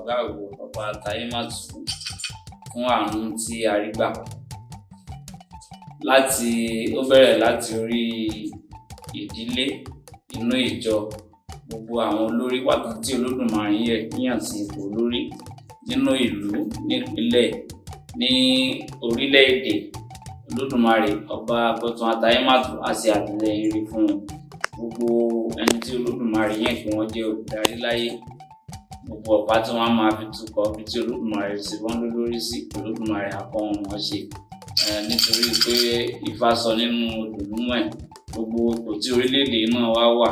Ọ̀gá ògo, ọba Tayémátù, fún àánú tí a rí gbà. Láti ó bẹ̀rẹ̀ láti orí ìdílé, inú ìjọ, gbogbo àwọn olórí pátá tí Olódùmarè yàn sí ipò olórí nínú ìlú, nípínlẹ̀, ní orílẹ̀-èdè. Olódùmarè ọba Àgbọ̀tún Atayémátù á ṣe àtìlẹ́yìn rere fún wọn. Gbogbo ẹni tí Olódùmarè yàn kí wọ́n jẹ́ olùdarí láyé, gbogbo ọ̀pá tí wọ́n á máa fi tukọ̀ ibi tí Olódùmarè ṣe wọ́n lólórí sí, Olódùmarè á kọ́ wọn mọ̀ ṣe. Nítorí pé Ifá sọ nínú odù mímọ́ ẹ̀, gbogbo ipò tí orílẹ̀-èdè náà wá wà,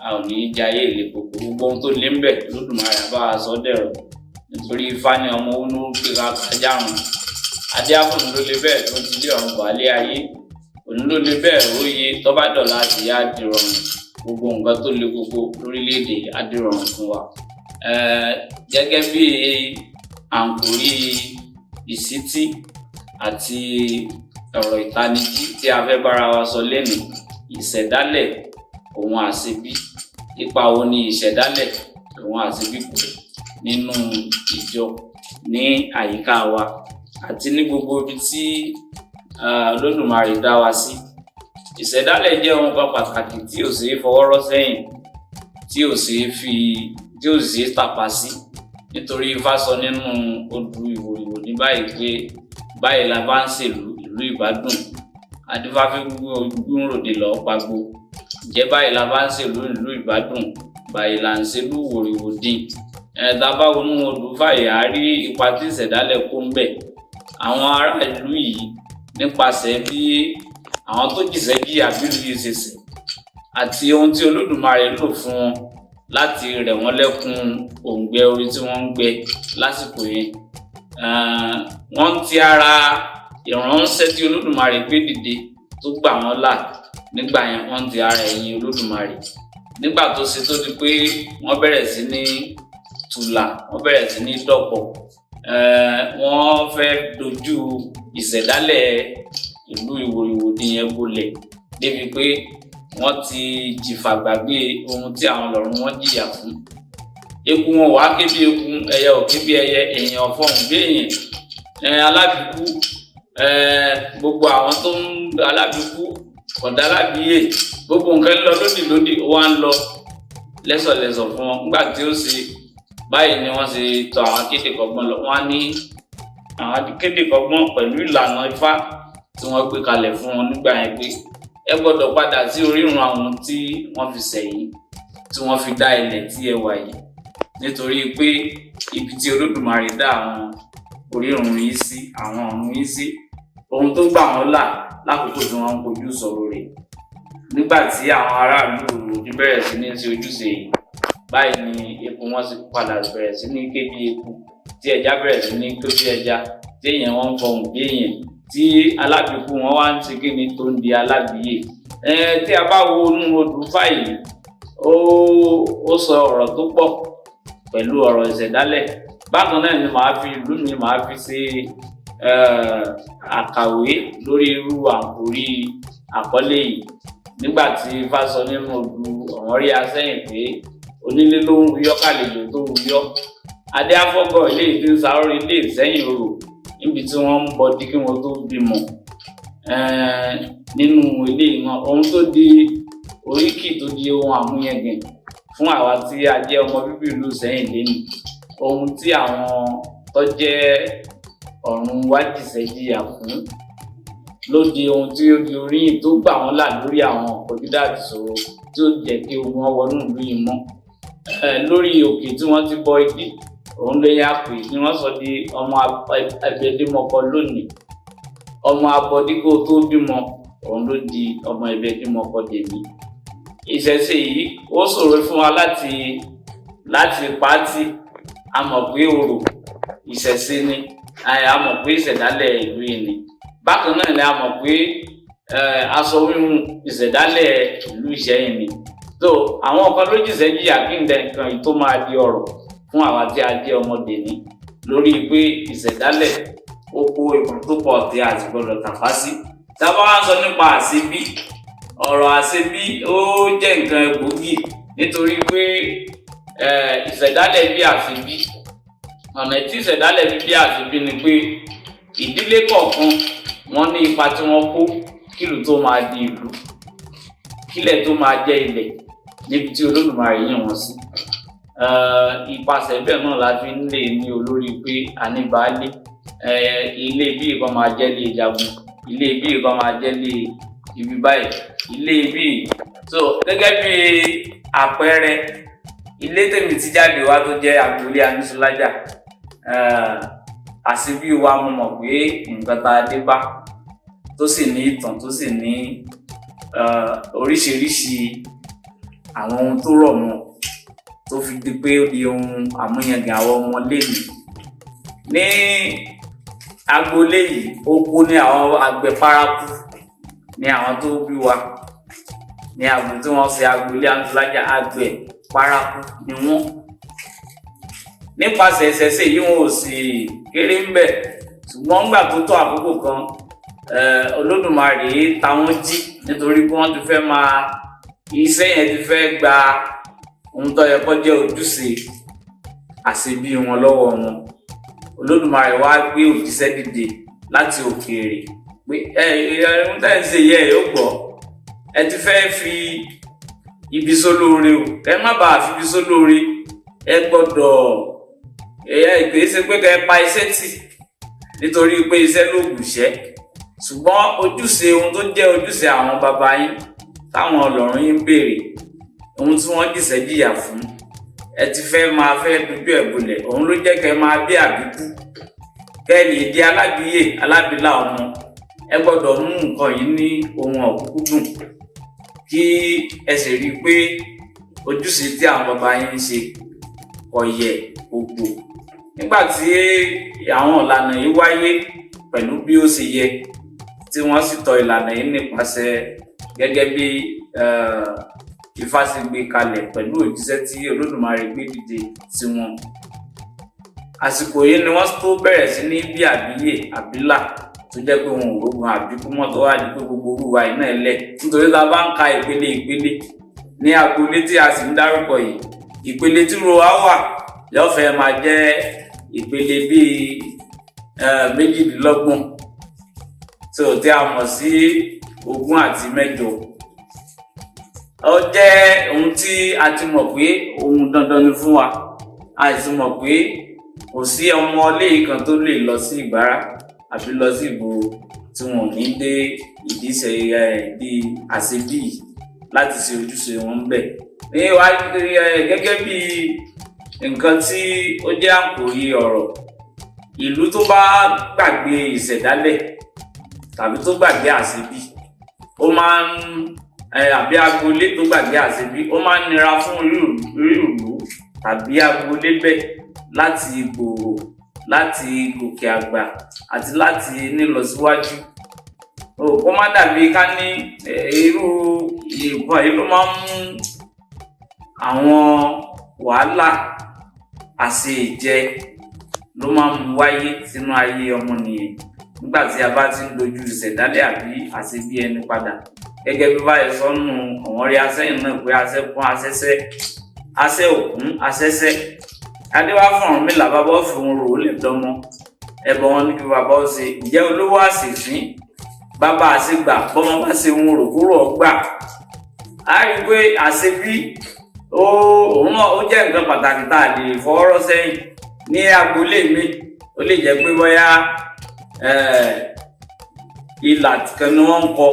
a ò ní í jayé ìle koko. Gbogbo ohun tó le ńbẹ̀, Olódùmarè á bá wa sọ ọ́ dẹ̀rọ̀. Nítorí Ifá ní ọmọ owó ló ń pè ká kajárun. Adé áfóònù ló le bẹ́ẹ̀ tó ti lé ọ̀run bàálé ayé. Òní ló le bẹ́ẹ̀ ó yé, tó bá dọ̀la sì á dìrọ̀rùn. Gbogbo nǹkan tó le koko lórílẹ̀-èdè á dìrọ̀rùn fún wa. Gẹ́gẹ́ bí àǹkórí ìṣítí àti ọ̀rọ̀ ìtanijí tí a fẹ́ bára wa sọ lénìí, ìṣẹ̀dálẹ̀ òun àṣebí. Ipa wo ni ìṣẹ̀dálẹ̀ òun àṣebí kó nínú ìjọ, ní àyíká wa àti ní gbogbo ibi tí Olódùmarè dá wa sí? Ìṣẹ̀dálẹ̀ jẹ́ ohun kan pàtàkì tí ò ṣeé fọwọ́ rọ́ sẹ́yìn, tí ò ṣeé fi tí ò ṣeé tàpá sí. Nítorí Ifá sọ nínú odù Ìwòrìwò ní báyìí pé báyìí la bá ń ṣèlú, ìlú ìbádùn. Adífá fún ròde lọ́ọ́ pagbo. Ǹjẹ́ báyìí la bá ń ṣèlú, ìlú ìbádùn, báyìí là ń ṣèlú Ìwòrìwò dín. Tá a bá wọnú odù Ifá yìí, á rí ipa tí ìṣẹ̀dálẹ̀ kó ńbẹ̀. Àwọn ará ìlú yìí, nípasẹ̀ bí àwọn tó jìṣẹ́ jìyà bí ìlú yìí ṣe ṣẹ̀ àti ohun tí Olódùmarè lò fún wọn láti rẹ̀ wọ́n lẹ́kún òǹgbẹ orí tí wọ́n ń gbẹ lásìkò yẹn. Wọ́n ti ara ìránṣẹ́ tí Olódùmarè gbé dìde tó gbà wọ́n là nígbà yẹn, wọ́n ti ara ẹ̀yìn Olódùmarè. Nígbà tó ṣe tó di pé wọ́n bẹ̀rẹ̀ sí ní tùlà, wọ́n bẹ̀rẹ̀ sí ní dọ̀pọ̀, wọ́n fẹ́ dojú ìṣẹ̀dálẹ̀ ìlú Ìwòrìwò yẹn bolẹ̀ débi pé wọ́n ti jìfà gbàgbé ohun tí àwọn ọlọ́run wọn jìyà fún. Eku wọn wàá ké bí eku, ẹyẹ ò ké bí ẹyẹ, èèyàn fọhùn bí èèyàn. Alábìkú, gbogbo àwọn tó ń alábìkú kọ̀dá alábìyè, gbogbo nǹkan ń lọ lódì lódì, ó wá ń lọ lẹ́sọ̀lẹ́sọ̀ fún wọn. Nígbà tí ó ṣe báyìí ni wọ́n ṣe tọ̀ àwọn akéde kọ́gbọ́n lọ. Wọ́n á ní àwọn akéde kọ́gbọ́n pẹ̀lú ìlànà Ifá tí wọ́n gbé kalẹ̀ fún wọn nígbà yẹn pé ẹ gbọ́dọ̀ padà sí orírun àwọn tí wọ́n fi sẹ̀yìn, tí wọ́n fi dá ilẹ̀ tí ẹ wà yìí. Nítorí pé ibi tí Olódùmarè dá àwọn orírun yìí sí, àwọn ọ̀run yìí sí, ohun tó gbà wọ́n là lákòókò tí wọ́n ń kojú ìṣòro rẹ̀. Nígbà tí àwọn aráàlú Ìwòrìwò bẹ̀rẹ̀ sí ní ṣe ojúṣe yìí, báyìí ni eku wọn sì padà bẹ̀rẹ̀ sí ní ké bí eku, tí ẹja bẹ̀rẹ̀ sí ní ké bí ẹja, tí èèyàn wọn ń fọhùn bí èèyàn, tí alábìkú wọn wá ń ṣe kíni tó ń di alábìyè. Tí a bá wo inú odù Ifá yìí, ó sọ ọ̀rọ̀ tó pọ̀ pẹ̀lú ọ̀rọ̀ ìṣẹ̀dálẹ̀. Bákan náà ni màá fi ìlú mi, màá fi ṣe àkàwé lórí irú àkòrí àkọlé yìí. Nígbà tí Ifá sọ nínú odù Ọ̀wọ́nrí Asẹ́yìn pé onílé ló ń wuyọ́ kàlejò tó wuyọ́, adé afọ́gọ́ ilé tí ń sarọ́ ilé Ìsẹ́yìn orò níbi tí wọ́n ń bọdí kí wọ́n tó bímọ. Nínú ilé wọn, ohun tó di oríkì tó di ohun àmúyangàn fún àwa tí a jẹ́ ọmọ bíbí ìlú Ìsẹ́yìn lénìí, ohun tí àwọn tó jẹ́ ọ̀run wá jìṣẹ́ jìyà fún ló di ohun tí ó di oríyìn tó gbà wọ́n là lórí àwọn ìkọjúdà àti ìṣòro tí ó jẹ́ kí ogun wọn wọnú ìlú yìí mọ́. Lórí òkè tí wọ́n ti bọ idí, òun ló yá pé ni wọ́n sọ di ọmọ Ẹbẹdímọkọ lónìí. Ọmọ abọdíkó tó bímọ, òun ló di ọmọ Ẹbẹdímọkọ dèmí. Ìṣẹ̀ṣe yìí ó ṣòro fún wa láti pàtì. A mọ̀ pé orò ìṣẹ̀ṣe ni, a mọ̀ pé ìṣẹ̀dálẹ̀ ìlú yìí ni. Bákan náà ni a mọ̀ pé aṣọ wíwùn ìṣẹ̀dálẹ̀ ìlú Ìṣẹ̀yìn ni. Tó àwọn kan ló jìṣẹ́ jìyà kí n dẹ nǹkan yìí tó máa di ọ̀rọ̀ fún àwa tí a jẹ́ ọmọdé ní lórí pé ìṣẹ̀dálẹ̀ ó kó ipa tó pọ̀ tí a sì gbọdọ̀ tàpá sí. Tá a bá wá sọ nípa àṣebí, ọ̀rọ̀ àṣebí ó jẹ́ nǹkan gbòógì, nítorí pé ìṣẹ̀dálẹ̀ bí àṣebí. Ọ̀nà tí ìṣẹ̀dálẹ̀ fi bí àṣebí ni pé ìdílé kọ̀ọ̀kan wọ́n ní ipa tí wọ́n kó kílùú tó máa di ìlú, kílẹ̀ tó máa jẹ́ ilẹ̀ níbi tí Olódùmarè yàn wọ́n sí. Ipasẹ̀ bẹ́ẹ̀ náà la fi ń lè ní olórí pé a ní baálé, ilé bí kan máa jẹ́ ilé jagun, ilé bí kan máa jẹ́ ilé ibi báyìí, ilé bí. So gẹ́gẹ́ bí àpẹẹrẹ, ilé tèmi ti jáde wá tó jẹ́ agboolé Aníṣúlájà, àṣebí wa, mo mọ̀ pé nǹkan tá a dé bá tó sì ní ìtàn, tó sì ní oríṣiríṣi àwọn ohun tó rọ̀ mọ́, tó fi di pé ó di ohun àmúyangàn àwọn ọmọ lénìí. Ní agboolé yìí, oko ní àwọn àgbẹ̀ paraku ní àwọn tó bí wa ní agbo tí wọ́n ṣe agboolé Aníṣúlájà, àgbẹ̀ paraku ni wọ́n. Nípasẹ̀ ìṣẹ̀ṣe yìí, wọn ò sì kéré ń bẹ̀, ṣùgbọ́n nígbà tó tó àkókò kan, Olódùmarè ta wọ́n jí, nítorí pé wọ́n ti fẹ́ máa iṣẹ́ yẹn ti fẹ́ gba ohun tó yẹ kó jẹ́ ojúṣe àṣebí wọn lọ́wọ́ wọn. Olódùmarè wá gbé òjíṣẹ́ dìde láti òkèèrè pé ẹ ẹ ohun tẹ́ ń ṣe yẹ ẹ yóò gbọ́, ẹ ti fẹ́ fi ibi sólóore o, ẹ má bàa fi ibi sólóore, ẹ gbọ́dọ̀ ẹ kìí ṣe pé kẹ́ ẹ pa iṣẹ́ tì, nítorí pé iṣẹ́ lóògùn iṣẹ́, ṣùgbọ́n ojúṣe ohun tó jẹ́ ojúṣe àwọn bàbá yín táwọn ọlọ́run yín béèrè, ohun tí wọ́n jìṣẹ́ jìyà fún, ẹ ti fẹ́ máa fẹ́ dojú ẹ̀ bolẹ̀. Òun ló jẹ́ kẹ́ máa bí àbíkú, kẹ́ ẹ lè di alábíyè alábílà ọmọ. Ẹ gbọ́dọ̀ mú nǹkan yìí ní ohun ọ̀kúnkúndùn, kí ẹ sì rí i pé ojúṣe tí àwọn bàbá yín ń ṣe kò yẹ̀ kò gbò. Nígbà tí àwọn ìlànà yìí wáyé pẹ̀lú bí ó ṣe yẹ, tí wọ́n sì tọ ìlànà yìí nípasẹ̀ gẹ́gẹ́ bí Ifá ṣe gbé kalẹ̀ pẹ̀lú òjíṣẹ́ tí Olódùmarè gbé dìde sí wọn, àsìkò yìí ni wọ́n tó bẹ̀rẹ̀ sí ní bí àbíyè àbílà, tó jẹ́ pé wọn ò rógun àbíkú mọ́, tó wá di pé gbogbo olúwa iná ẹ̀ lẹ̀. Nítorí tá a bá ń ka ìpele ìpele ní agboolé tí a sì ń dárúkọ yìí, ìpele tí ro wa wà yóò fẹ́ máa jẹ́ ìpele bíi 28, tó tí a mọ̀ sí 28. Ó jẹ́ ohun tí a ti mọ̀ pé ohun dandan ni fún wa. A sì mọ̀ pé kò sí ọmọ ilé kan tó lè lọ sí Ìgbárá àbí lọ sí ìgboro tí wọn ò ní dé ìdíṣe ìdí àṣebí yìí láti ṣe ojúṣe wọn ń bẹ̀. Ní wá gẹ́gẹ́ bí nǹkan tí ó jẹ́ àkòrí ọ̀rọ̀, ìlú tó bá gbàgbé ìṣẹ̀dálẹ̀ tàbí tó gbàgbé àṣebí, ó máa ń àbí agboolé tó gbàgbé àṣebí, ó máa ń nira fún irú ìlú tàbí agboolé bẹ́ẹ̀ láti gbòòrò, láti gòkè àgbà àti láti nílọsíwájú. Kó má dàbí ká ní irú nǹkan yìí ló máa ń mú àwọn wàhálà àṣejẹ ló máa ń mú wáyé sínú ayé ọmọnìyàn nígbà tí a bá ti ń dojú ìṣẹ̀dálẹ̀ àbí àṣebí ẹni padà. Gẹ́gẹ́ bí báyìí sọ́nù àwọn rí asẹ́yìn náà pé asẹ́kún asẹ́sẹ́ asẹ́ òkun asẹ́sẹ́ adéwà fún Ọ̀rúnmìlà, bàbá ó fi òun rò ó lè dánmọ́ ẹbọ wọn ní kí bàbá ó ṣe ìjẹ́ olówó àṣèfín, bàbá àṣegbà, bọ́mọ bá ṣe òun rò kúrò ọgbà. A rí i pé àṣebí ó òun náà ó jẹ́ nǹkan pàtàkì tá a lè fọwọ́rọ́ sẹ́yìn. Ní agboolé mi, ó lè jẹ́ pé bóyá ìlà kan ni wọ́n ń kọ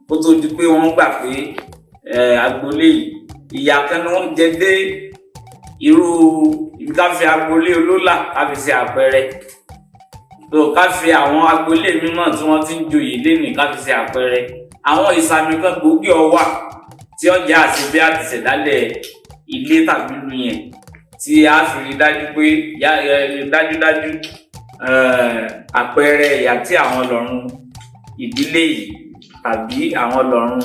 kó tó di pé wọ́n gbà pé agboolé yìí, ìyà kan ni wọ́n jẹ dé irú ibi. Ká fi agboolé olólà ká fi ṣe àpẹẹrẹ, tó ká fi àwọn agboolé mímọ́ tí wọ́n ti ń joyè lénìí ká fi ṣe àpẹẹrẹ. Àwọn ìsàmì kan gbòógì ọwà tí ọjà àṣebí àti ìṣẹ̀dálẹ̀ ilé tàbí ìlú yẹn, tí a fi rí dájú pé dájúdájú àpẹẹrẹ ìyà tí àwọn ọlọ́run ìdílé yìí tàbí àwọn ọlọ́run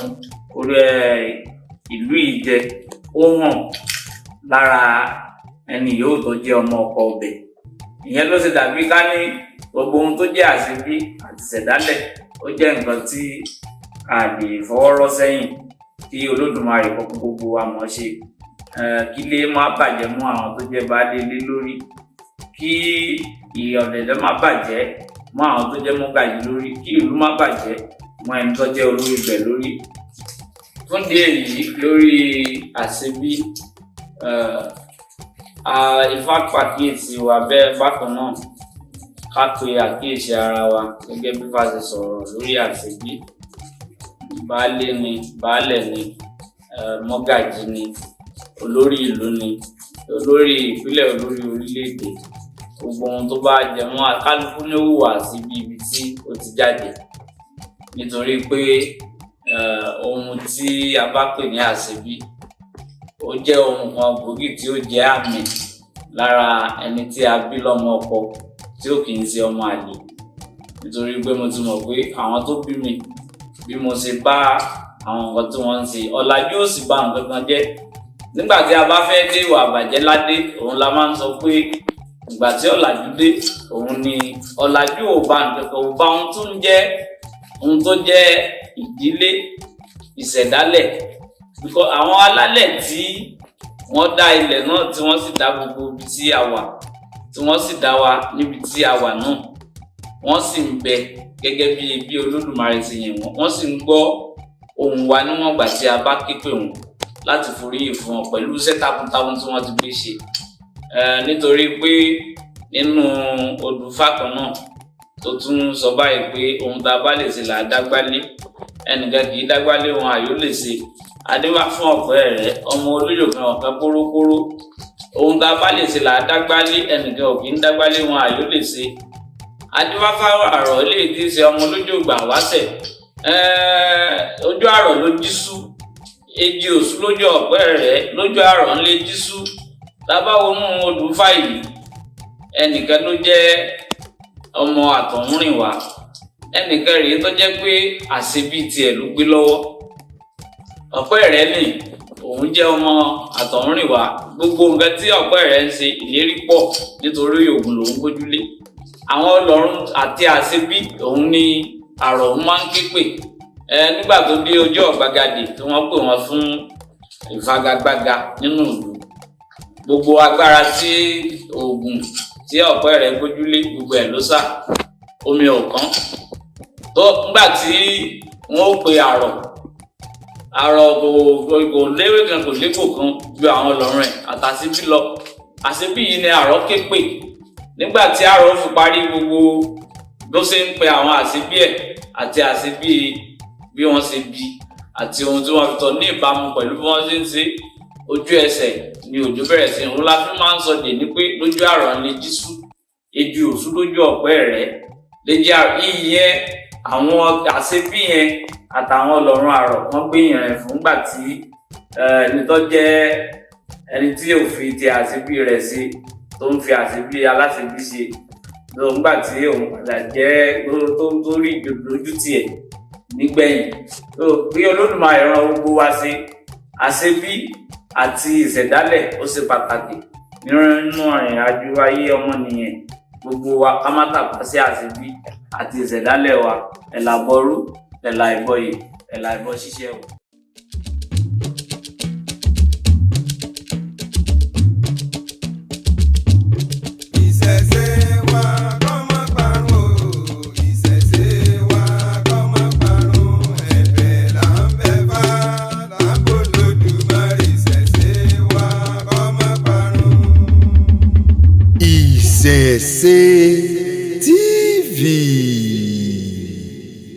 orí ìlú yìí jẹ, ó hàn lára ẹni yòówù tó jẹ́ ọmọ ọkọ ọbẹ̀. Ìyẹn ló ṣe dàbí ká ní gbogbo ohun tó jẹ́ àṣebí àti ìṣẹ̀dálẹ̀, ó jẹ́ nǹkan tí a lè fọwọ́ rọ́ sẹ́yìn, kí Olódùmarè kó gbogbo wa mọ̀ ṣe, kí ilé má bàjẹ́ mọ́ àwọn tó jẹ́ baálé ilé lórí, kí Kí ọ̀dẹ̀dẹ̀ má bàjẹ́ mọ́ àwọn tó jẹ́ mọ́gàjí lórí, kí ìlú má bàjẹ́ mọ́ ẹni tó jẹ́ olórí ibẹ̀ lórí. Fún ìdí èyí, lórí àṣebí, Ifá pàkíyèsí wa bẹ́ẹ̀. Bákan náà, ká pe àkíyèsí ara wa gẹ́gẹ́ bí Ifá ṣe sọ̀rọ̀ lórí àṣebí. Baálé ni, baálẹ̀ ni, mọ́gàjí ni, olórí ìlú ni, olórí ìpínlẹ̀, olórí orílẹ̀-èdè, gbogbo ohun tó bá jẹ mọ́ kálukú ní ó hùwà sí bí ibi tí ó ti jáde, nítorí pé ohun tí a bá pè ní àṣebí, ó jẹ́ ohun kan gbòógì tí ó jẹ́ àmì lára ẹni tí a bí lọ́mọ ọkọ tí ò kì í ṣe ọmọ àlè, nítorí pé mo ti mọ̀ pé àwọn tó bí mi, bí mo ṣe bá àwọn nǹkan tí wọ́n ń ṣe, ọ̀làjú ò sì bà nǹkan kan jẹ́. Nígbà tí a bá fẹ́ dé ìwà àbàjẹ́ ládé, òun la máa ń sọ pé ìgbà tí ọ̀làjú dé, òun ni ọ̀làjú ò bà nǹkan kan, ò bà ohun tó ń jẹ́, ohun tó jẹ́ ìdílé, ìṣẹ̀dálẹ̀, because àwọn alálẹ̀ tí wọ́n dá ilẹ̀ náà, tí wọ́n sì dá gbogbo ibi tí a wà, tí wọ́n sì dá wa níbi tí a wà náà, wọ́n sì ń bẹ gẹ́gẹ́ bí Olódùmarè ṣe yàn wọ́n. Wọ́n sì ń gbọ́ ohùn wa níwọ̀n ìgbà tí a bá ké pè wọ́n láti foríyìn fún wọn pẹ̀lú iṣẹ́ takuntakun tí wọ́n ti gbé ṣe. Nítorí pé nínú odù Ifá kan náà tó tún sọ báyìí pé ohun tá a bá lè ṣe là á dágbálé, ẹnìkan kì í dágbálé ohun àyò lè ṣe. Adéwà fún ọ̀pẹ rẹ̀, ọmọ olóyò kan ọ̀pẹ kórókóró. Ohun tá a bá lè ṣe là á dágbálé, ẹnìkan ò kì í dágbálé ohun àyò lè ṣe. Adéwà fáwọn àrọ̀ eléyìí tí í ṣe ọmọ olójó gbà wáṣẹ̀, ojú àrọ̀ ló jísú, èjì òsú lójú ọ̀pẹ rẹ̀, lójú àrọ̀ ńlẹ̀ jísú. Tábà wọnú odù Ifá yìí, ẹnìkan ló jẹ́ ọmọ àtọ̀húnrìnwá, ẹnìkan rèé tó jẹ́ pé àṣebí tiẹ̀ ló gbé lọ́wọ́. Ọ̀pẹ rẹ̀ nì, òun jẹ́ ọmọ àtọ̀húnrìnwá. Gbogbo nǹkan tí ọ̀pẹ rẹ̀ ń ṣe, ìlérí pọ̀, nítorí Ògún lòún gbójúlé. Àwọn ọlọ́run àti àṣebí òun ni àrọ̀ òun máa ń ké pè. Nígbà tó dé ojú ọ̀gbagadè tí wọ́n pè wọ́n fún ìfagagbága nínú ìlú, gbogbo agbára tí Ògún tí ọ̀pẹ rẹ̀ gbójúlé, gbogbo ẹ̀ ló sà, omi ò kán tó. Nígbà tí wọ́n ó pe àrọ̀, àrọ̀ kò léwé kan, kò légbò kan ju àwọn ọlọ́run ẹ̀ àtàṣebí lọ. Àṣebí yìí ni àrọ̀ ké pè. Nígbà tí àrọ̀ fi parí gbogbo bó ṣe ń pe àwọn àṣebí ẹ̀ àti àṣebí bí wọ́n ṣe bí àti ohun tí wọ́n fi tọ́ ní ìbámu pẹ̀lú bí wọ́n ṣe ń ṣe, ojú ẹsẹ̀ ni òjò bẹ̀rẹ̀ sí. Òun la fi máa ń sọ dè ní pé lójú àrọ̀ lè jísú, ejò òsú lójú ọ̀pẹ rẹ̀ lè jẹ́ ìyẹn. Àwọn àṣebí yẹn àtàwọn ọlọ́run àrọ̀, wọ́n gbé yẹn rẹ̀ fún gbà tí ẹni tó jẹ́ ẹni tí ò fi ti àṣebí rẹ̀ ṣe, tó ń fi àṣebí aláṣebí ṣe, nígbà tí òun padà jẹ́ tó rí lójú tiẹ̀ nígbẹ̀yìn. Bí Olódùmarè ràn gbogbo wa ṣe. Àṣebí àti ìṣẹ̀dálẹ̀, ó ṣe pàtàkì nínú ìrìn àjò ayé ọmọnìyàn. Gbogbo wa, ká má tàpá sí àṣebí àti ìṣẹ̀dálẹ̀ wa. Ẹ̀là bọrú, ẹ̀là ìbọyè, ẹ̀là ìbọ ṣíṣẹ́ o. Ìṣẹ̀ṣe wa kó má parun o, ìṣẹ̀ṣe wa kó má parun. Ẹ̀bẹ̀ là ń bẹ̀ fá, là ń bọ̀ lódùmarè. Ìṣẹ̀ṣe wa kó má parun. Ìṣẹ̀ṣe.